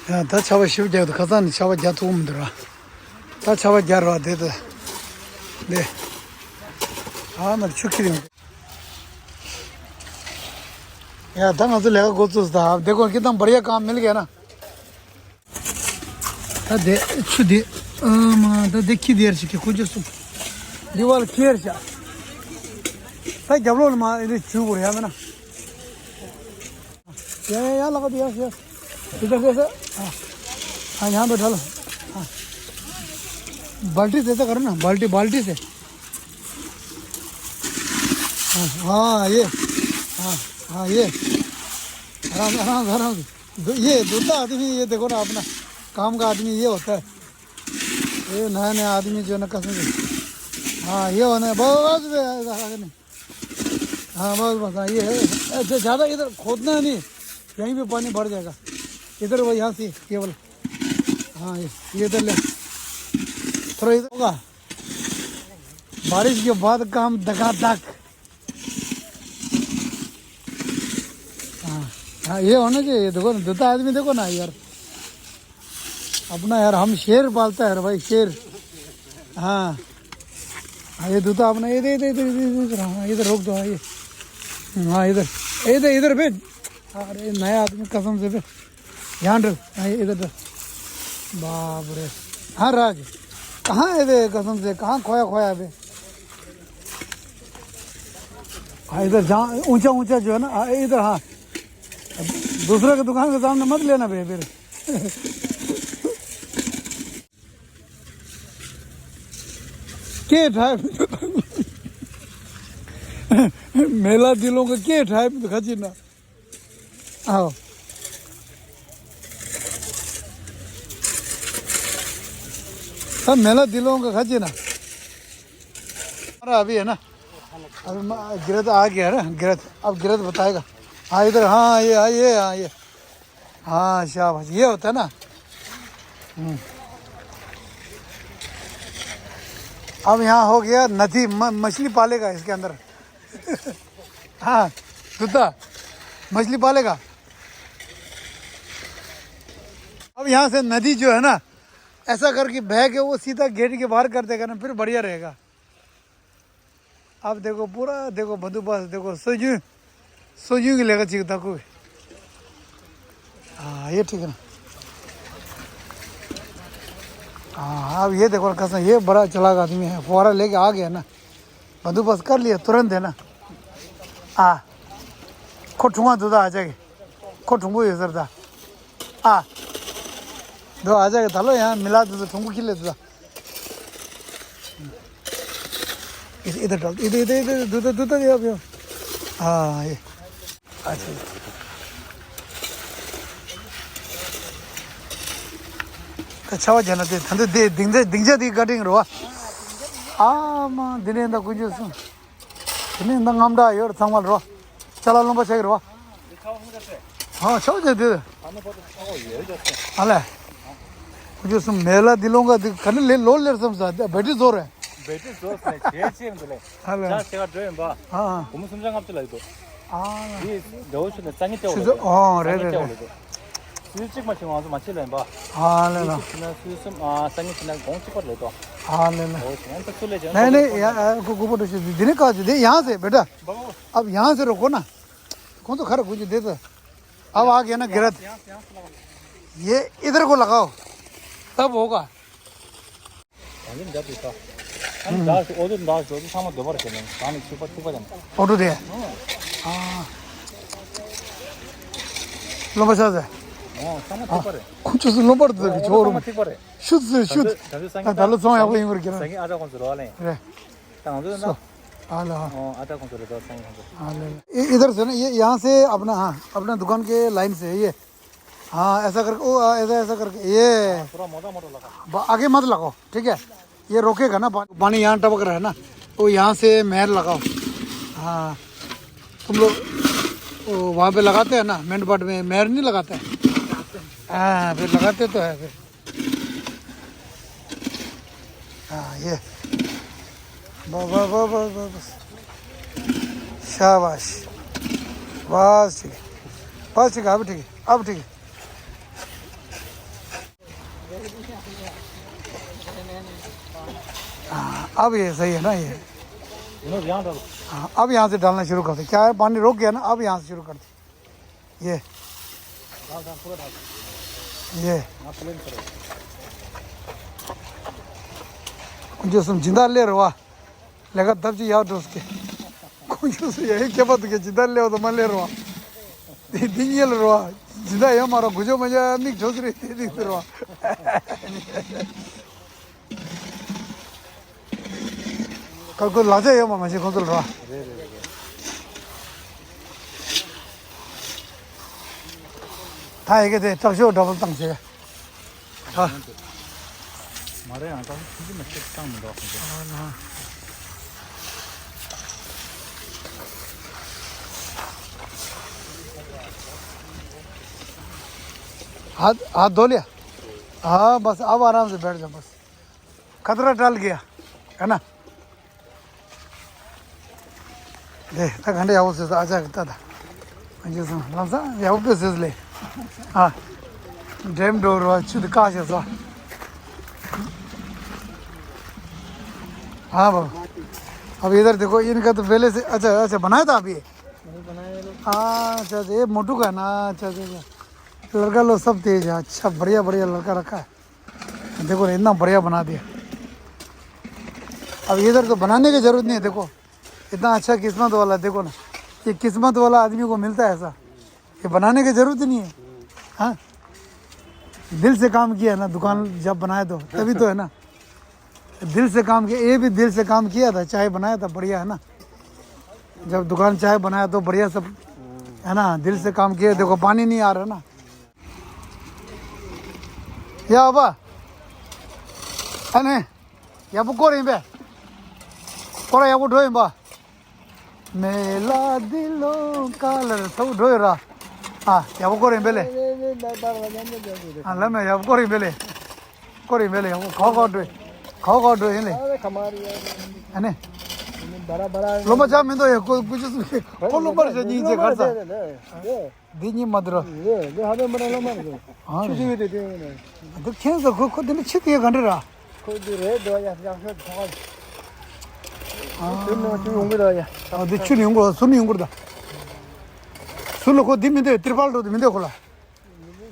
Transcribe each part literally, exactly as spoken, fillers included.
ད་ཆར་པ་ཞིབ་རྒྱག་ཏུ་ཁ་སང་ནས་ཆར་པ་རྒྱག་ཐུབ་མི་འདུག་ར། ད་ཆར་པ་རྒྱག་ར་དེ་དེ་དེ། ཨ་མར་ཆུ་ཁྱེར་ཡོང་། ཡ་ད་ང་ཚོ་ལས་ཀ་འགོ་བཙུགས་ད་དེ་ཀོན་ཀི་དང་བར་ཡ་གང་མིལ་ག་ན། ད་དེ་ཆུ་དེ་ཨ་མ་ད་དེ་ཁྱི་དེར་ཞིག་གི་ཁོ་ཅོ་སུ། འདི་བ་ལ་ཁྱེར་ཤག་ད་རྒྱབ་ལོགས་ལ་མ་ཨེ་འདྲ་ཆུ་བོར་ཡ་མེད་ན། ཡ་ཡ་ཡ་ལག་པ་ཡ་ཡ། དེ་ད་ཁེ་ས། ཨ་ཡང་བེ་ཁྲ་ལ། बाल्टी से तो करो ना, बाल्टी, बाल्टी से। हाँ, ये। हाँ, हाँ, ये। आराम, आराम, आराम। दु- ये दूसरा आदमी, ये देखो ना, अपना काम का आदमी ये होता है। ये नया नया आदमी जो है ना, कसम से। हाँ, ये होने, बस, बस, बस, आगे नहीं। हाँ, बस, बस, हाँ, ये है। ऐसे ज़्यादा इधर खोदना नहीं, यहीं पे पानी भर जाएगा। इधर वो, यहाँ से, ये वाला। हाँ, ये, ये इधर ले। थोड़ा इधर होगा। बारिश के बाद काम धकाधक। हाँ, हाँ, ये होना चाहिए। देखो ना, दूसरा आदमी देखो ना यार। अपना यार, हम शेर पालता है रे भाई, शेर। हाँ। हाँ, ये दूसरा अपना, इधर, इधर, हाँ, इधर रोक दो, हाँ, ये। हाँ, इधर, इधर, इधर पे। अरे, नया आदमी कसम से पे। यहाँ डर, हाँ, ये इधर डर। बाप रे। हाँ, राज। कहाँ है बे, कसम से, कहाँ खोया, खोया बे? हाँ, इधर जहाँ ऊंचा, ऊंचा जो है ना, हाँ, इधर, हाँ। दूसरे की दुकान के सामने मत लेना बे, फिर। के ठाए। मेला दिलों का के ठाए, खची ना। आओ। अब मेला दिलों का खची ना। अरे अभी है ना, अभी म- गिरद आ गया ना, गिरद, अब गिरद बताएगा। हाँ, इधर, हाँ, ये, हाँ, ये, हाँ, ये। हाँ, शाबाश, ये होता है ना। हम्म। अब यहाँ हो गया नदी, म- मछली पालेगा इसके अंदर। हाँ, दूता, मछली पालेगा। अब यहाँ से नदी जो है ना, ऐसा करके बह के वो सीधा गेट के बाहर कर देगा ना, फिर बढ़िया रहेगा। अब देखो, पूरा देखो, बंदोबस्त देखो, सोजू, सोजू की लेकर चीख तक। हाँ, ये ठीक है ना। हाँ, अब ये देखो, कसम, ये बड़ा चालाक आदमी है, फुहारा लेके आ गया ना, बंदोबस्त कर लिया तुरंत, है ना। हाँ, को ठुआ दूधा आ जाएगी, को ठुआ ये सर था। हाँ, दो आ जाएगा, चलो यहाँ मिला दो, ठुआ खिले दो। इधर, इधर डाल, इधर, इधर, इधर, दूधा, दूधा दिया अभी। हाँ, ये। अच्छा। ད་ཆར་པ་བརྒྱབ་ན་དེ་ད་འདི་དེ་ལྡིང་ཆ་ལྡིང་ཆ་དེ་བཀའ་དྲིན་རེད་བ། ཨ་མ་འདི་ནས་ད་དཀོན་མཆོག་གསུམ། དེ་ནས་ད་རྔམ་དྲག་ཡོད་རེད་ཚང་མ་རེད་བ། ཅ་ལག་རློན་པ་ཆགས་ཀྱི་རེད་བ། ཨ་ཆར་པ་བརྒྱབ་དེ། ཨ་ལས། དཀོན་མཆོག་གསུམ་མེ་ལ་འདི་ལོང་ག་འདི་ག་ནས་ལས་ལོ་ལེར་བསམ་ས་འདི་བེ་ཏི་ཟོ་རེད། བེ་ཏི་ཟོ་ཟེར་ནས་བྱས་ཅེས་འདི་ལས། ཨ་ལས། ཅ་ཞེ་ག་འགྲོ་ཡིན་པ། ཨ་ཨ། སྒོར་མོ་སུམ་བརྒྱ་ལྔ་བཅུ་ལ་ཡོད་དོ། ཨ་ལས། འདི་འདྲ་བོ་ཞིག་ནས་རྩ་ཉིད་སྤྲད་འོ་ཆུ་ཚོད་ལས་དོ། ཨོ་རེད་རྩ་ཉིད་རེད་སྤྲད་འོ་རེད། ལས་དོ། སུའི་གཅིག་མ་བྱུང་ང་ཚོ་མ་བྱེད་ལ་ཡིན་པ། ཨ་ལས་ལ། སུའི་གཅིག་བྱུང་ན་སུའི་གསུམ་ཨ་རྩ་ཉིད་བྱུང་ན་དགོང་གཅིག་པ་ལས་དོ། ཨ་ལས་ལ། འོ་ཞེས་ཡང་ད་སུ་ལས་ཀྱང་ནས་ནས་ཡ་ཨ་ཁུ་ཁུ་པོ་འགྲོ་ཞིག་འདི་ནས་བཀག་ཅིག་འདི་ཡང་ཟེར་བེ་ཏྲ། ཨབ་ཡང་ཟེར་རོ་གོ་ན། ཁོང་ཚོ་ཁ་ར་དགོས་ཀྱི་འདི་ཚོ། अब आ गया ना गिरद। ये इधर को लगाओ, तब होगा। ཨ་ནི་འདྲ་དེ་ཁ། ཨ་ནི་འདྲ་ཞིག་ཨོ་དོ་འདྲ་ཞིག་ཨོ་དོ་ཚང་མ་འདོད་པ་རེད་ཟེར་ནས་ད་ནི་ཁྱུག་པ་ཁྱུག་པ་ཡང་། ཨོ་དོ་དེ། ཨ། རློན་པ་ཆགས་ཟེར། ཨོ་ཚང་མ་ཐིག་པ་རེད། ཁུ་ཆུ་སུ་རློན་པར་འདུག་གི་ཨོ་དོ་ཚང་མ་ཐིག་པ་རེད། ཤུ་ཙི་ཤུ་ཙི། ད་ལོ་ཚོང་ཡག་པོ་ཡིན་པར་གྱུར། སང་ཉིན་ཨ་ཅག་ཁོང་ཚོ་རོགས་ཨ་ལེ། རེད། ད་ང་ཚོ་ན། हाँ लो हाँ। हाँ, आधा कौन सा लेता है, सही है। हाँ, ले लो। इ- इधर से ना, ये यहाँ से अपना, हाँ, अपना दुकान के लाइन से ये। हाँ, ऐसा करके, ओ, आ, ऐसा, ऐसा करके, ये। हाँ, थोड़ा मोटा मोटा लगा। ब- आगे मत लगाओ, ठीक है? ये रोकेगा ना, पा- पानी यहाँ टपक रहा है ना, तो यहाँ से मेहर लगाओ। हाँ, तुम लोग वो वहाँ पे लगाते हैं ना, मेन पार्ट में मेहर नहीं लगाते हैं? हाँ, फिर लगाते तो है फिर। हाँ, ये। बस, बस, बस, बस, बस, बस। शाबाश। बस ठीक है। बस ठीक है, अब ठीक है, अब ठीक है। हाँ, अब ये सही है ना, ये? विनोद, यहाँ डालो। हाँ, अब यहाँ से डालना शुरू कर दो। क्या है, पानी रुक गया ना, अब यहाँ से शुरू कर दो। ये। डाल, डाल, पूरा डाल। ये। हाँ, प्लेन करो। कुछ उसमें जिंदा ले रहा। ལས་ཀ་ལྡབ་ཅིག་ཡག་འགྲོ་སྐད། ཁོང་ཁྱོད་སུ་ཡ་ཡི་ཁྱད་པར་འདུག་གས། ཇི་ལྟར་སླེབས་དང་མ་སླེབས་རོ། འདི་འདི་གཉིས་ལ་རོ། ཇི་ལྟར་ཡོད་མ་རོ། དགུ་ཆོག་མ་ཆོག་མིག་གྲོ་སི་རེད་དེ་དེ་ཟེར་རོ། ཁ་ཁོ་ལག་ཆ་ཡོད་མ་མ་ཤེས་ཁོང་ཚོ་ལ་རོ། ད་ཡི་གེ་དེ་དྲག་ཤོས་འདྲ་པོ་བཏང་ཟེར། ཨ། མ་རེད་ཨང་། ད་ཁྱིམ་གྱི་མི་ཚེ་བཏང་མི་འདུག་ཁོང་ཚོ། ཨ་ན། हाँ, हाथ धो लिया? हाँ, बस अब आराम से बैठ जाओ, बस। खतरा टल गया, है ना? दे, ད་ག་འདྲ་ཡག་པོ་བཟོས་སོང་། ཨ་ཅག་གི་ལྟ་ད། ཨ་ཅག་སོང་། ལམ་སང་ཡག་པོ་དཔེ་བཟོས་ལེ། ཨ། འགྲེམ་འགྲོ་རོ། ཆུ་དེ་བཀག་བྱས་སོ། हाँ बाबा। अब इधर देखो, इनका तो पहले से। अच्छा, अच्छा, बनाया था अभी? नहीं बनाया ये लोग। हाँ, अच्छा, अच्छा, ये मोटू का ना। अच्छा, अच्छा, अच्छा। लड़का लोग सब तेज है। अच्छा, बढ़िया, बढ़िया लड़का रखा है। देखो ना, इतना बढ़िया बना दिया। अब इधर तो बनाने की जरूरत नहीं है। देखो, इतना अच्छा किस्मत वाला, देखो ना, ये किस्मत वाला आदमी को मिलता है ऐसा। ये बनाने की जरूरत ही नहीं है। हाँ, दिल से काम किया ना, दुकान जब बनाए तो, तभी तो है ना। दिल से काम किया, ये भी दिल से काम किया था, चाय बनाया था, बढ़िया है ना। जब दुकान चाय बनाया तो बढ़िया सब, है ना, दिल से काम किया। देखो, पानी नहीं आ रहा ना। ཡ་ཨ་ཕ། ཨ་ནི། ཡག་པོ་སྐོར་ཡིན་པས། སྐོར་ཡག་པོ་འགྲོ་ཡིན་པ། མེ་ལ་འདི་ལོ་ཀ་ལར་ཚོགས་འགྲོ་ཡོད་ར། ཨ། ཡག་པོ་སྐོར་ཡིན་པས་ལེ། ཨ། ལ་མེ་ཡག་པོ་སྐོར་ཡིན་པས་ལེ། སྐོར་ཡིན་པས་ལེ། ཡག་པོ་ག་ག་འགྲོ། ག་ག་འགྲོ་ཡིན་ལེ། ཨ་ནི། སློབ་མ་ཆགས་མི་འདུག་ཡ། ཁོ་ཀུ་ཅི་སུ་ཁོ་སློབ་མ་རེད་ཤག་སྙིང་རྗེ་གར་ས། འདི་གཉིས་མ་འདི་ར། ཨ། འདི་གཉིས་མ་འདི་ར། ཆུ་ཆུ་ཡོད་དེ་དེ་ཡིན་ནས། འདི་ཁྱེད་ཚོ་ཁོ་ཁོ་འདི་ནི་ཆུ་དེ་ག་འདྲ་ར། ཁོ་འདི་རེད་འདུག་ཡ། ཡག་ཤོས་འདུག་ཨ། ཆུ་ནང་ཆུ་ཡོང་གི་འདུག་ཡ། ཨ། འདི་ཆུ་ནི་ཡོང་གི་འདུག་ཟུར་ནི་ཡོང་གི་འདུག་ཟུར་ལ་ཁོ་འདི་མི་འདུག་ཏིར་པལ་འདྲ་འདི་མི་འདུག་ཁོ་ལ།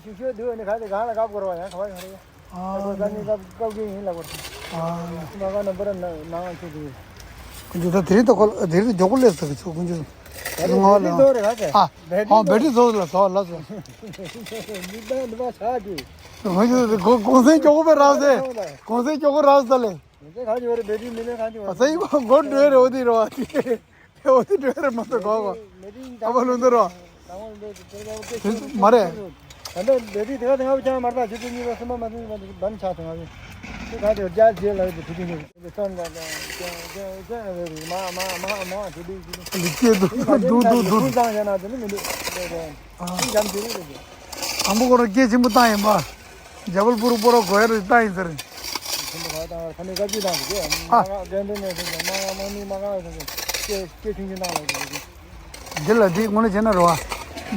ཆུ་ཤོད་འདུག་ནི་ག་དེ་གང་ལ་བཀབ་དགོས་ར་ཡ། ག་བ་ཡོང་རེད་ཡ། ཨ། ད་ནི་བཀབ་བཀབ་གི་ཡིན་ལབ་དགོས་རེད། ཨ། མ་ག་ནམ་པར་ནང་ཆུ་འདུག་ཀུན་སྤྱོད་ད་དེ་རིང་ད་ཁོ་དེ་རིང་མགྱོགས་པོ་སླེབས་སོང་གི་ཚུལ་ཀུན་སྤྱོད། ད་ལོ་ང་ལ། ཨ། ཨ། བེ་ཏི་ཚོ་རེད་ག་ཚེ། ཨ། བེ་ཏི་ཚོ་ལ་ཚོ་ལ་ཚོ། མི་ད་འདི་པ་ཆགས་དུས། ཀུན་སྤྱོད་གོ་གོང་སེང་མགྱོགས་པོ་རག་ཟེ། གོང་སེང་མགྱོགས་པོ་རག་ཟེ་ལེ། མི་ཚེ་ག་ཅི་བ་རེད། བེ་ཏི་མི་ལེན་ག་ཅི་བ། ཨ། ས་ཡི་གོ་སྒོ་འགྲོ་རེ་འོ་དེ་རེད་བ་དེ། འོ་དེ་འགྲོ་རེ་མ་ཚོ་གོ་གོ། ཨ་པ་ལུང་དུ་རོ། མ་རེད། ད་ལྟ་བེ་ཏི་དེ་ག་དེ་ང་བཅང་མ་རེད། ཆུ་ཚོད་གཉིས་པ་གསུམ་པ་མ་ཚུད་པ་འདམ་ཆགས་སོང་ང་། དེ་ག་དེ་རྒྱ་རྗེས་ལ་དེ་དུ་དེ་ནི་དེ་སོང་ད་ད་མ་མ་མ་མ་དེ་དེ་དེ་ལི་ཀེ་དུ་དུ་དུ་དུ་དུ་དུ་སང་ཡ་ན་དེ་ནི་མི་འདུག་དེ་དེ་ཨ། ཅི་འཇམ་དེ་རེད་དེ། དང་པོ་ཁོ་རང་སྐད་ཆེན་པོ་བཏང་ཡིན་པ། ཇ་བལ་པུར་པོ་ར་གོ་ཡ་རུ་བཏང་ཡིན་ཟེར། ཁྱིམ་པ་ཁ་བཏང་བར་ཁ་ནས་བཀའ་བརྒྱུད་བཏང་གི་དེ། ཨ། མ་ག་དགོན་སྡེ་ནས་སོང་ཙང་མ་ག་དམག་མི་མ་ག་བ་སོང་ཙང་སྐད་སྐད་ཆུང་ཆུང་བཏང་ལ་གི་འདི་ལ་འདི་དངོས་གནས་བྱས་ན་རེད་བ།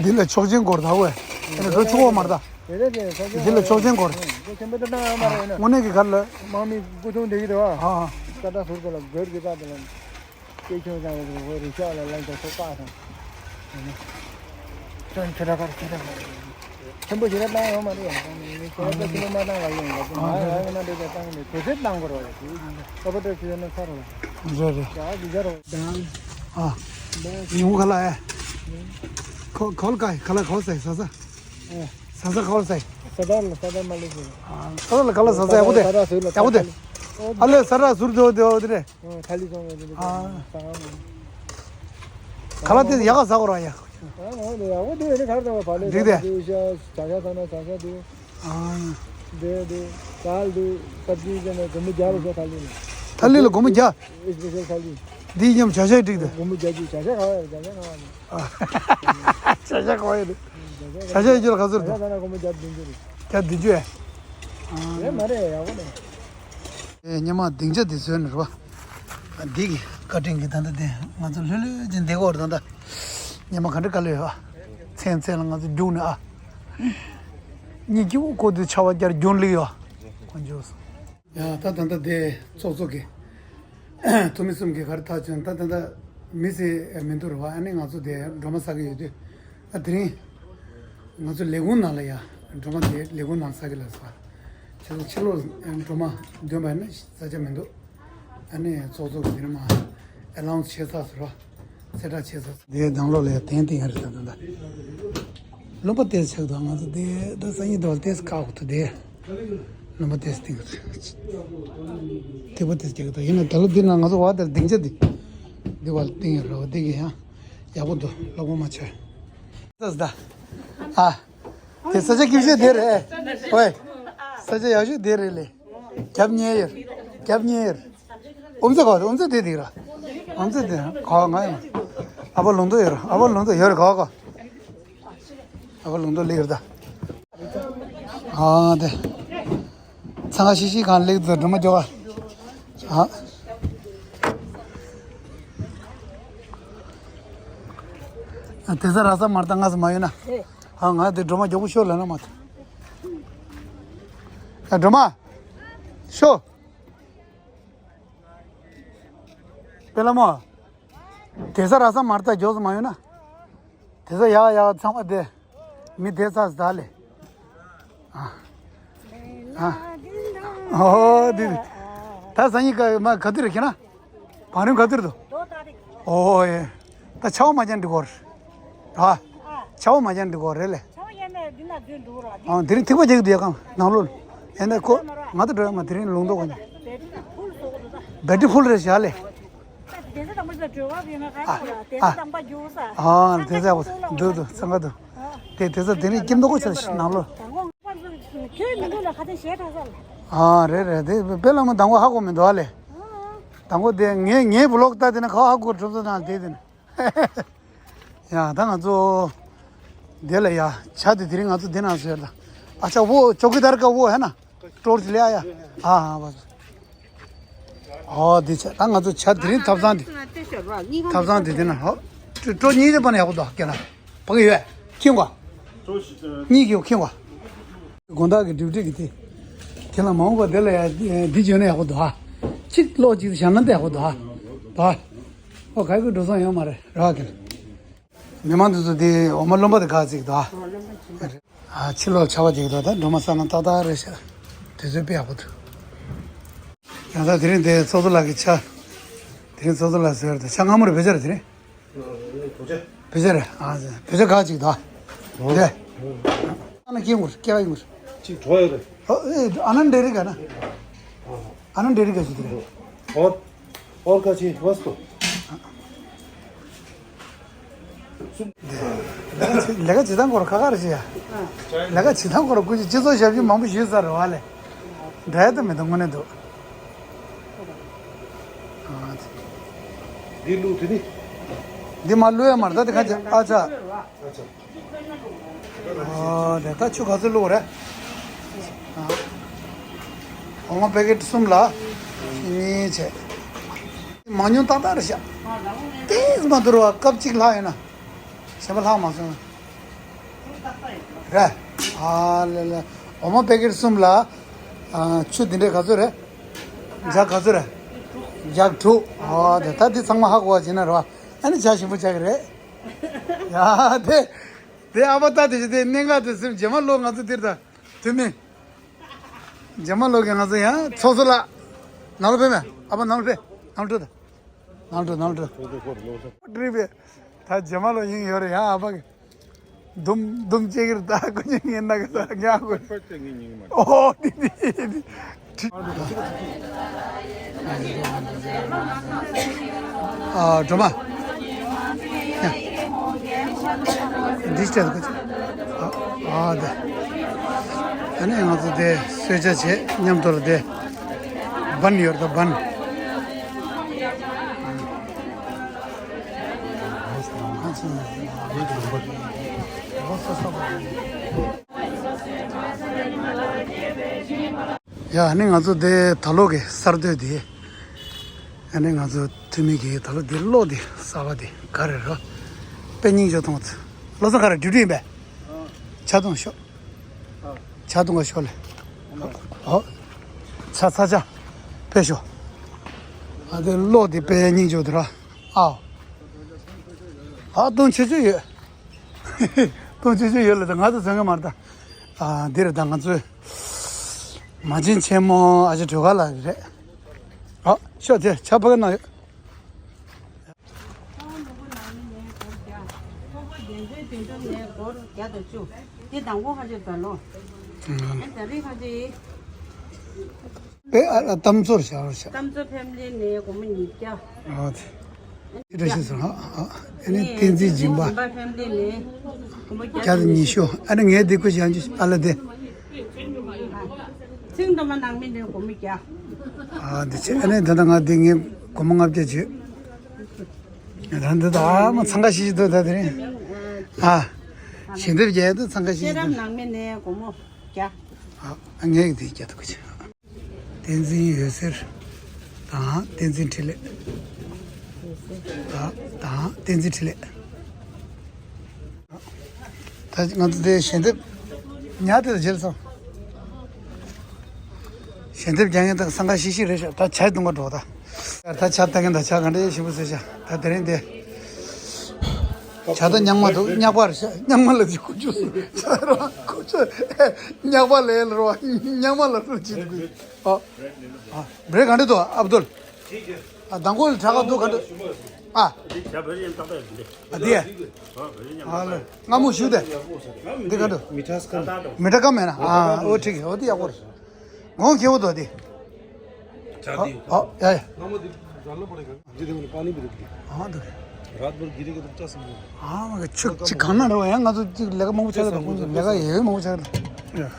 འདི་ལ་ཆོག་མཆན་སྐོར་ད་བས། ཨེ་ན་ཚོ་ཆུ་བོ་མར་ད། དེ་རེད་དེ་ཆོག་མཆན། འདི་ལ་ཆོག་མཆན་སྐོར། དེ་ཆེན་པོ་དེ་བཏང་ཡོད་མ་རེད་ན། དངོས་གནས་ཀྱི་གར་ལ། དམག་མི་སྐུ་ཚོང་འདྲེ་གི་དེ་བ། ཨ་ཨ། ཀ་ད་ཟུར་གོ་ལ་གོར་གི་ཀ་དེ་ལ། སྐྱེ་ཁྱོད་ཚང་བའི་རི་ཤག་ལ་ལན་དུ་ཐོག་པ་དང་། ཁྱོད་ཁྱོད་ར་ཁར་ཁྱོད་ར་ཁར། ཆེན་པོ་ཞེ་དྲག་བཏང་ཡོད་མ་རེད་ཡ། ཁྱོད་ར་ཆེན་པོ་མ་བཏང་བ་ཡིན་ལ། ང་ཡང་ཡང་ན་འདྲེ་བཏང་ནས་དེ་ཚོད་བཏང་དགོས་རེད་ཡ། ཁོ་པ་ཏྲ་ཁྱོད་ན་ཚར་རེད། རེད་རེད། ཡ་འདི་ཚར་རེད། ཨ། ཉིན་གུང་ག་ལ་ཨེ། ཁོ་ཁོལ་ག་ཨེ་ག་ལ་ཁོལ་སའི་ས་ས། ས་ས་ཁོལ་སའི། ས་ད་ལ་ས་ད་མ་ལུས་ཟེར། ཨ། ས་ད་ལ་ག་ལ་ས་ས་ཡག་པོ་དེ། ཡག་པོ་དེ། ཨ་ལེ་ས་ར་ཟུར་དེ་དེ་དེ་རེད། ཨོ། ཐ་ལི་སོང་བའི་འདི་ཨ། ས་ཁང་མིན། ཁ་ལག་དེ་ཡག་ག་ཟ་གོ་ར་ཡ། ཨ་ཨ་ཡག་པོ་འདུག་ཨ་ནི་གར་དང་བ་ལས་འགྲིག་དེ། འདུག་ཤ་བྱ་ཤ་ཟ་ན་བྱ་ཤ་འདུག་ཨ། འདི་འདི་ཟ་འདུག་སབ་ཇི་ཟ་ན་སྒོར་མོ་བརྒྱ་རེད་ཤག་ཐ་ལི་ནི། ཐ་ལི་ལ་སྒོར་མོ་བརྒྱ། ཨེ་སི་པེ་ཤལ་ཐ་ལི། འདི་མཉམ་བྱ་ཤ་འགྲིག་དེ། སྒོར་མོ་བརྒྱ་ཅིག་བྱ་ཤ་ག་བ་བྱ་ཤ་ག་བ་ནི། ཨ། བྱ་ཤ་ག་བ་ཡོད་དེ། བྱ་ཤ་ཡོད་རྒྱུ་ལ་ག་ཚོད་འདུག་བྱ་ཤ་ཟ་ན་སྒོར་མོ་བརྒྱ་བདུན་ཅུ་རེད། བརྒྱ་བདུན་ཅུ་ཨེ། ཨ། ཡ་མ་རེད་ཡག་པོ་རེད། ཨེ། སྙེ་མ་སྡིངས་ཆ་འདི་བཟོས་ནས་རེད་པ། འདི་གི་བཀའ་དྲིན་གྱིས་ད་ལྟ་འདི་ང་ཚོ་ལྷོད་ལྷོད་ཅིག་བསྡད་ཀྱི་ཡོད་རེད། ད་ལྟ་སྙེ་མ་ག་འདྲ་དཀའ་ལས་ཡོད་པ། མཚན་མཚན་ལ་ང་ཚོ་རྒྱུགས་ནས་ཨ། གཉིད་སྐྱིད་པོ་ཁོག་དུས་ཆར་པ་བརྒྱབ་རྒྱུན་ལས་ཡོད། དཀོན་མཆོག་གསུམ། ཡ་ད་ད་ལྟ་དེ་ཚོགས་གཙོ་གི་འཐུས་མི་གསུམ་གྱིས་ག་རེ་ཐག་བཅད་ད་ད་ལྟ་མི་ཟེར་མི་འདུག་རེད་བ། ཨ་ནི་ང་ཚོ་དེ་སྒྲོལ་མ་ཟ་གི་ཡོད་དུས། ཨ་དེ་རིང་ང་ཚོ་ལས་ཁུངས་ནང་ལ་ཡ་སྒྲོལ་མ་དེ་ལས་ཁུངས་ནང་ཟ་གི་ལ་ཟ། ཁྱེད་ཚོ་ཕྱི་ལོགས་སྒྲོལ་མ་འདོན་པ་ཡིན་ན་ཟ་ཆ་མི་འདུག་ཨ་ནི་ཚོགས་གཙོ་གི་དེ་རིང་མ་ཨེ་ལའུན་སི་བྱས་ཚར་ཟེར་བ། གསལ་བསྒྲགས་བྱས་ཚར། དེའི་ནང་ལོགས་ལ་ཡང་གདན་བཏིང་ཡ་རེད་ད་ད་ད། ལུང་པ་ཏོག་ཙམ་ཆགས་འདུག་ང་ཚོ་དེ་ད་སང་ཉིན་དེ་བ་ཏོག་ཙམ་བཀག་འོག་ཏུ་དེ། ལུང་པ་ཏོག་ཙམ་བཏིང་འོག་ཏུ། ཐིགས་པ་ཏོག་ཙམ་རྒྱག་གི་འདུག་ཡིན་ན་ད་ལོ་འདི་ན་ང་ཚོ་བ་དེར་སྡིངས་ཆ་འདི། འདི་བ་བཏིང་ཡ་རེད་བ། འདི་གི་ཡང་ཡག་པོ་འདུག་ལོག་པ་མ་ཆོད། ཏོག་ཙམ་ད། ཨ། དེ་ས་ཆ་སྐྱིད་ཤོས་དེ་རེད། ཝེ། ས་ཆ་ཡག་ཤོས་དེ་རེད་ལེ། རྒྱབ་ཉེ་ཡོད། རྒྱབ་ཉེ་ཡོད། ཨོམ་ཚ་ག་ཨོམ་ཚ་དེ་དེ་ར། ཨོམ་ཚ་དེ་ག་ང་ཡང་། ཨ་ཕ་ལུང་རྟོགས་ཡོད་ར། ཨ་ཕ་ལུང་རྟོགས་ཡོད་ར་ག་ག་ཨ་ཕ་ལུང་རྟོགས་ལེགས་ར་ད། ཨ་དེ། ཚང་ཁ་ཤིག་ཤིག་གང་ལེགས་འདུག་སྒྲོལ་མ་མགྱོགས་ཨ། ཨ། དེ་ས་ར་ས་མར་ད་ང་ས་མ་ཡོད་ན། ཨ་ང་དེ་སྒྲོལ་མ་མགྱོགས་པོ་ཤོག་ལབ་ན་མ་ཐུབ། ཨ་སྒྲོལ་མ། ཤོག་པེ་ལ་མོ། དེ་ས་ར་ས་མར་ད་མགྱོགས་སུ་མ་ཡོད་ན། དེ་ས་ཡག་ཡག་ཚང་མ་དེ། མི་དེ་ས་ཟ་ལེ། ཨ། ཨ། ཨོ་དེ་དེ། ད་སང་ཉིན་ག་མ་ག་དུས་རེད་ཁྱེད་ན། བང་རིམ་ག་དུས་རེད་དོ། ཨོ་ཡེ། ད་ཆར་པ་མ་རྒྱག་འགྲིག་གོ་རེད། ཨ། ཆར་པ་མ་རྒྱག་འགྲིག་གོ་རེད་ལེ། ཨ་དེ་རིང་ཐིགས་པ་རྒྱག་དུས་ཡ་གང་ནང་ལོགས། ཡ་ནས་ཁོ་ང་ད་འགྲོ་ཡ་མ་དེ་རིང་ལུང་རྟོགས་གོ་ནས། བེ་ཏྲི་ཕུལ་རེད་བཞག་ལེ། ཨ། ཨ། ཨ། དེ་ཚ་འདུག་འདུག་འཚང་ཁ་འདུག་དེ་དེ་ཚ་དེ་རིང་སྐྱིད་མདོག་ཁོ་ཆགས་ཤིག་ནང་ལོགས། ཨ་རེད་རེད་དེ་དཔེ་ལ་མོ་དང་པོ་ཧ་གོ་མི་འདུག་ཨ་ལེ། དང་པོ་དེ་ངའི་ངའི་བུ་ལོག་ལྟ་དེ་ན་ཁ་ཧ་གོ་གྲུབ་ཚོད་དང་དེ་དེ་ན། ཡ་ད་ང་ཚོ་དེ་ལ་ཡ་ཇ་དེ་དེ་རིང་ང་ཚོ་དེ་ན་ཟེར་ད། ཨ་ཅག་བོ་ཅོ་ཀི་དར་ཀ་བོ་ཧེ་ན་ཀྲོར་ཅི་ལེ་ཨ་ཡ། ཨ་ཨ་བ། ཨོ་དེ་ཇ་ད་ང་ཚོ་ཇ་དེ་རིང་ཐབ་ཚང་དེ་ཐབ་ཚང་དེ་དེ་ན་ཧོ། ཀྲོ་གཉིས་དེ་པ་ན་ཡག་པོ་འདུག་སྐད་ན། བག་ཡོད། ཁྱིམ་ག་གཉིས་ཀྱི་ཁྱིམ་ག་དགོང་དག་གི་སྒྲིབ་སྒྲིབ་ཀྱི་དེ། དེ་ལ་མ་འོངས་པ་དེ་ལ་ཡ་འདི་བྱོན་ན་ཡག་པོ་འདུག་ཧ། གཅིག་ཀློག་གཅིག་བཞག་ན་འདི་ཡག་པོ་འདུག་ཧ། ད། ཨོ་ག་གི་འགྲོ་སོང་ཡོད་མ་རེད་ར་གི། མི་མང་དེ་ཚོ་དེ་འོ་མ་རློན་པ་དེ་ག་ཅིག་འདུག་ཧ། ཨ་ཕྱི་ལོགས་ཆར་པ་ཅིག་འདུག་ད་སྒྲོལ་མ་ས་ན་ཏག་ཏག་རེད་ཤག་དུས་ཚོད་དཔེ་ཡག་པོ་འདུག་ཡང་ད་དེ་རིང་དེ་ཚོགས་གཙོ་ལགས་ཀྱི་ཇ། དེ་རིང་ཚོགས་གཙོ་ལགས་ཟེར་དེ་ཇ་སྔ་མོ་རེད་བེད་སྤྱོད་རེད་དེ་རིང་། བེ་ཅ་རེད། ཨ་བེ་ཅ་ག་ཅིག་དང་། རེད། ཨ་ན་ཁྱེད་ངུར་སྐྱེ་བ་ཡིན་ངུར། ཅིག་གྲོ་ཡོད་རེད། ཨ་ཨེ་ཨ་ན་འདྲེ་རིག་ག་ན། ཨ་ན་འདྲེ་རིག་ག་ཅིག་དེ་རེད། ཨོར་ཨོར་ག་ཅིག་བས་ཏོ། ལས་ཀ་བྱེད་སྟངས་སྐོར་ཁ་ཁ་རེ་བྱེད་ཡ། ལས་ཀ་བྱེད་སྟངས་སྐོར་སྐུ་མཁྱེན་སྤྱི་ཚོགས་ཞབས་ཞུ་མང་པོ་ཞུས་ཚར་རེད་བ་ལས། འདྲ་ཡ་ད་མི་འདུག་དངོས་གནས་འདུག་འདི་བླུགས་དེ་ནི། འདི་མ་བླུགས་ཡ་མ་རེད་ད་དེ་ཁ་ཅིག་ཨ་ཅག་ཨ་ཅག་ཨོ་དེ་ད་ཆུ་ག་ཚོད་བླུགས་རེད། འོ་མ་པེ་ཀེ་ཊི་གསུམ་ལ་གཉིས་བྱས། མང་ཉུང་ཏག་ཏག་རེད་ཤག་ཏིས་མ་འདུར་བ་ཀབ་གཅིག་ལྷག་ཡོད་ན། གཞན་པ་ལྷག་མ་སོང་། རེད། ཨ་ལེ་ལེ། འོ་མ་པེ་ཀེ་ཊི་གསུམ་ལ། ཨ་ཆུ་འདི་འདྲས་ག་ཚོད་རེད། ཇག་ག་ཚོད་རེད། ཇག་དྲུག་ཨོ་དེ་ད་འདི་ཚང་མ་ཧ་གོ་བ་བྱེད་ན་རོ། ཨ་ནི་ཇ་ཞིམ་པོ་ཆགས་ཀྱི་རེད། ཡ་དེ། དེ་ཨ་ཕ་ད་དེ་ཞིག་དེ་གནད་འགག་དེ་སེམས་རྗེས་མ་ལོ་ང་ཚོ་འདིར་ད། དུ་མི། རྗེས་མ་ལོ་གི་ང་ཚོ་ཡང་ཚོགས་གཙོ་ལགས། ནང་ལ་ཕེབས་མེད། ཨ་ཕ་ནང་ལ་ཕེབས། ནང་ལ་འགྲོ་ད། ནང་ལ་འགྲོ་ནང་ལ་འགྲོ། འགྲིག་པས། ད་རྗེས་མ་ལོ་ཡིན་ཡོད་རེད་ཡ་ཨ་ཕ་གི། འདུམ་འདུམ་བྱེད་ཀྱི་རེད་ད་ཁོ་གཉིས་ངའི་ནང་གི་ས་ཉག་དགོས། ཨོ་དེ་དེ་དེ། ཨ་སྒྲོལ་མ། འདི་སྤྲད་དགོས། ཨ་ཨ་དེ། ཨ་ནི་ང་ཚོ་དེ་གསོལ་ཇ་བྱེད་མཉམ་དུ་ལ་དེ། བན་ཡོད་ད་བན། ཡ་ཨ་ནི་ང་ཚོ་དེ་ད་ལོ་གི་གསར་གཏོད་དེ། ཨ་ནི་ང་ཚོ་འཐུས་མི་གི་ད་ལོ་དེ་གློག་དེ་གསར་པ་དེ་ག་རེ་རོ། དཔེ་སྙིང་རྗེ་མཐོང་། བློ་བཟང་ག་རེ་ཌིའུ་ཊི་ཡིན་པས། ཇ་འཐུང་ཤོག་ཇ་འཐུང་ག་ཤོག་ལེ། ཨོ། ཆ་ཚ་ཆ། དཔེ་ཤོ། ཨ་དེ་གློག་དེ་དཔེ་སྙིང་རྗེ་པོ་འདུག་ར། ཨའོ། ཨ་སྟོང་ཆེ་ཆེ་ཡོད། སྟོང་ཆེ་ཆེ་ཡོད་ལ་ད་ང་ཚོ་ཟ་གི་མ་རེད་ད། ཨ་འདི་རེད་ད་ང་ཚོའི། མ་བྱན་ཆེན་མོ་ཨ་ཅེ་སྒྲོལ་དཀར་ལགས་རེད། ཨ་ཤོ་དེ་ཆ་ཕ་གི་ན་ཡོད། ཁོང་ནུ་བོ་ནང་མི་ནས་སྒོར་བརྒྱ། ཁོང་པོ་རྒྱལ་མཚན་དོན་གྲུབ་ནས་སྒོར་བརྒྱ་དང་བཅུ། དེ་དང་པོ་ཁ་ཆེ་ད་ལོ། ཨ་ད་རེས་ཁ་ཆེ་ཡིན། པེ་ཨ་ཨ་གཏམ་ཚོར་བྱ་བར་བྱ། གཏམ་ཚོ་ཕེམ་ལི་ནས་སྒོར་མོ་ཉིས་བརྒྱ། ཨ་དེ། དེ་འདྲ་ཞིག་སོང་ཨ་ཨ་ཨ་ནི་བསྟན་འཛིན་སྦྱིན་པ། སྦྱིན་པ་ཕེམ་ལི་ནས་སྒོར་མོ་བརྒྱ་བརྒྱ་དང་དང་ཉི་ཤུ། ཨ་ནི་ངས་འདི་ཁུ་བྱང་ཅུ་ཨ་ལ་དེ། ཚིང་དུ་མ་ནང་མི་འདྲའི་སྒོར་མོ་བརྒྱ། ཨ་འདི་ཆེ་ཨ་ནི་ད་ལྟ་ང་འདི་ངས་སྒོར་མོ་ལྔ་བརྒྱ་བྱོས། ད་འདི་ད་ཨ་མ་འཚང་ཁ་ཤིག་ཤིག་འདུག་ད་དེ་རིང་། ཨ་ཞལ་འདེབས་རྒྱག་ཡ་འདུག་འཚང་ཁ་ཤིག་ཤིག་ཤེས་རབ་འདུག་ནང་མི་ནས་སྒོར་མོ་བརྒྱ། ཨ་ངས་འདི་བརྒྱ་ཐུག་གི་ཆེ། བསྟན་འཛིན་འོད་ཟེར་དང་བསྟན་འཛིན་འཕྲིན་ལས་དང་དང་བསྟན་འཛིན་འཕྲིན་ལས། ད་ང་ཚོ་དེ་ཞལ་འདེབས་ཉར་དེ་ལ་བྱེད་སོང་། ཞལ་འདེབས་རྒྱག་མཁན་དག་སང་ག་ཤི་ཤི་རེད་ཤག་ད་ཆ་སྡུང་ག་འགྲོ་ད། ད་ཆ་ལྟ་མཁན་དང་ཆ་ག་འདྲ་ཞིབ་པོ་བཟོས་ཤག་ད་དེ་རིང་དེ། ཆ་ད་རྙིང་མ་འདུག་རྙིང་པ་རེད་ཤག་རྙིང་མ་ལ་ཅིག་ཁུ་ཆུ་སུ་ཆ་ར་ཁུ་ཆུ་རྙིང་པ་ལས་ལ་རོ་རྙིང་མ་ལ་རོ་ཅིག་འདུག་ཨ། ཨ་བྲེ་ག་འདྲ་འདུག་ཨབ་དུལ། ཨ་དང་པོ་ལ་དྲག་ག་འདུག་ག་འདུག་ཨ། ཨ་དེ། ཨ་ལ་སྔ་མོ་ཞུ་དེ། འདི་ག་འདུག་མི་ཁྲ་སྐམ། མི་ཁྲ་སྐམ་མེད་ན་ཨ་ཨོ་ཁྲིག་ཨོ་དེ་ཡག་པོ་རེད། ངོ་ཁེ་བོ་དོ་དེ། ཨོ་ཡ་ཡ། ཨ་འདུག་ཨ་མ་གི་ཆུ་ཅི་གང་ན་རེད་བ་ཡང་ང་ཚོ་ཅིག་ལས་ཀ་མང་པོ་ཆགས་ཀྱི་འདུག་ཁོང་ཚོ་ལས་ཀ་ཡོད་མང་པོ་ཆགས་ཀྱི་འདུག་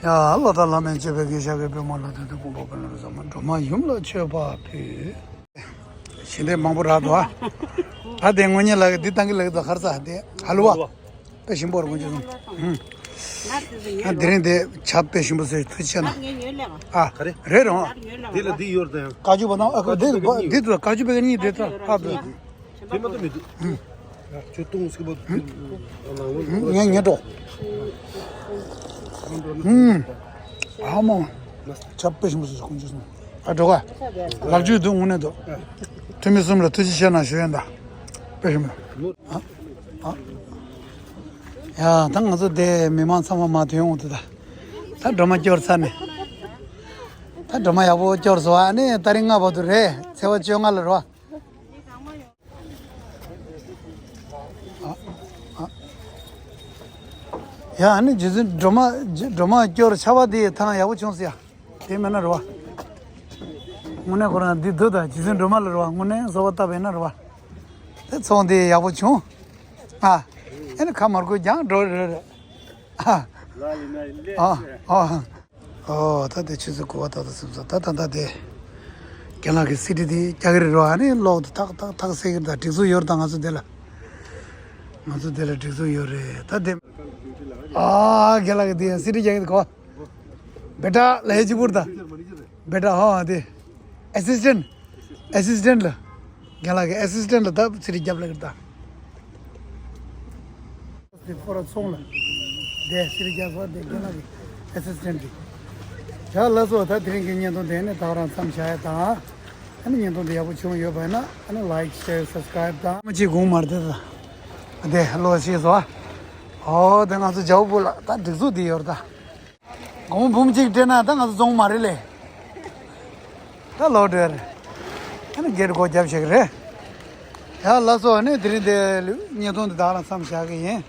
ཡ་བློ་དང་བླ་མའི་སྤྱོད་པའི་དགེ་བཤགས་ཀྱི་པད་མ་ལ་དོན་དུ་ཕུང་པོ་པད་ལ་རུ་ཟ་མ་སྒྲོལ་མ་ཡུམ་ལ་མཆོད་པ་ཕུལ། ཞལ་འདེབས་མང་པོ་རག་འདུག་ཨ། ད་དེ་དངོས་གཉེན་ལགས་འདི་བཏང་གི་ལགས་འདུག་ཧར་ས་དེ་ཧ་ལུ་བ། དཔེ་ཞིམ་པོ་རེད་དགོངས་ཆུ་སོང་། ཨ་དེ་རིང་དེ་ཆབ་དཔེ་ཞིམ་པོ་བཟོས་ཐུགས་རྗེ་ཆེ་གནང་། ཨ་རེད་རེད་རོང་། འདི་ལ་འདི་ཡོད་དང་། ཀ་ཅུ་བ་དང་ཨ་ཁུ་འདི་འདི་དུ་ཀ་ཅུ་པེ་གཉིས་དེ་ད་ཨ་དུ། དེ་མ་གཏོགས་མི་འདུག་ཁྱོད་གཏོང་སྲིད་པ་ངས་ངས་འགྲོ། ཨ་མ། ཆབ་དཔེ་ཞིམ་པོ་བཟོས་དགོངས་ཆུ་སོང་། ཨ་འགྲོ་ག་ལག་འཇུ་འདུག་དངོས་གནས་འདུག་འཐུས་མི་གསུམ་ལ་ཐུགས་རྗེ་ཆེ་གནང་ཞུ་ཡན་ད། དཔེ་ཞིམ་པོ། ཨ་ཨ། ཡ་ད་ང་ཚོ་དེ་མི་མང་ཚང་མ་མ་ཐོན་འོང་དུ་ད། ད་སྒྲོལ་མ་སྐྱོར་ཚར་ནས། ད་སྒྲོལ་མ་ཡག་པོ་སྐྱོར་སོང་ཨ་ནི་ཏ་རིག་ལྔ་བར་དུ་རེད་ཚེས་པ་བཅོ་ལྔ་ལ་རོ། ཨ་ཨ། ཡ་ཨ་ནི་རྗེ་བཙུན་སྒྲོལ་མ་སྒྲོལ་མ་སྐྱོར་ཆར་པ་དེ་ཐང་ཡག་པོ་བྱུང་སོང་ཡ། དེ་མེད་ན་རེད་བ། དངོས་གནས་ཁོ་རང་འདི་འདུག་ད་རྗེ་བཙུན་སྒྲོལ་མ་ལ་རེད་བ་དངོས་གནས་གསོལ་བ་བཏབ་པ་ཡིན་ན་རེད་བ། དེ་ཚོང་དེ་ཡག་པོ་བྱུང་། ཨ། ཨེ་ནི་ཁ་མར་ཁུ་རྒྱང་འགྲོ་རེད་རེད། ཨ། ཨ་ཨ། ཨོ་ད་དེ་ཆུ་ཚོད་དགུ་པ་ཏག་ཏག་ཚིམ་སོང་ད་ད་ད་དེ། རྒན་ལགས་ཀྱི་སི་ཌི་དེ་རྒྱག་གི་རེད་རོ་ཨ་ནི་གློག་དེ་ཐག་ཐག་ཐག་སེ་གི་ད་སྒྲིག་འཛུགས་ཡོད་རེད་ད་ང་ཚོ་དེ་ལ། ང་ཚོ་དེ་ལ་སྒྲིག་འཛུགས་ཡོད་རེད་ད་དེ། ཨ་རྒན་ལགས་ཀྱི་དེ་ཡང་སི་ཌི་རྒྱག་གི་འདུག་གོ། བེ་ཊ་ལ་ཧེ་ཅི་པུར་ད། བེ་ཊ་ཧོ་དེ། ཨེ་སི་སི་ཊེན་ཊི། ཨེ་སི་སི་ཊེན་ཊི་ལ། རྒན་ལགས་ཀྱི་ཨེ་སི་སི་ཊེན་ཊི་ལ་ད་ཚེ་རིང་རྒྱབ་ལ་གི་ད། དེ་ཁོ་ར་ཚོང་ལ། དེ་ཚེ་རིང་རྒྱབ་ས་དེ་རྒན་ལགས་ཀྱི་ཨེ་སི་སི་ཊེན་ཊི་དེ། ཡ་ལགས་སོ་ད་དེ་རིང་གི་བརྙན་ཐུང་དེ་ནི་ད་ག་རང་མཚམས་བཞག་ཡ་དང་། ཨ་ནི་བརྙན་ཐུང་དེ་ཡག་པོ་བྱུང་ཡོད་པ་ཡིན་ན་ཨ་ནི་ལའིཀ་ཤེར་སབ་སི་ཀ་རའིབ་དང་། མ་གཅིག་དགོངས་མར་དེ་ད། དེ་ལོ་ཤེས་སོ། ཨོ་དེ་ང་ཚོ་ཇའོ་བོ་ལ་ད་སྒྲིག་འཛུགས་དེ་ཡོད་རེད་ད། དགོང་མོ་འབུམ་གཅིག་སྤྲད་ན་ད་ང་ཚོ་རྫོང་མ་རེད་ལེ། ད་ལོག་འགྲོ་ཡ་རེད། ཨ་ནི་སྒེར་སྒོ་རྒྱབ་བྱེད་ཀྱི་རེད། ཡ་ལགས་སོ་ཨ་ནི་དེ་རིང་དེ་བརྙན་ཐུང་འདི་དག་རང་མཚམས་བཞག་གི་ཡིན།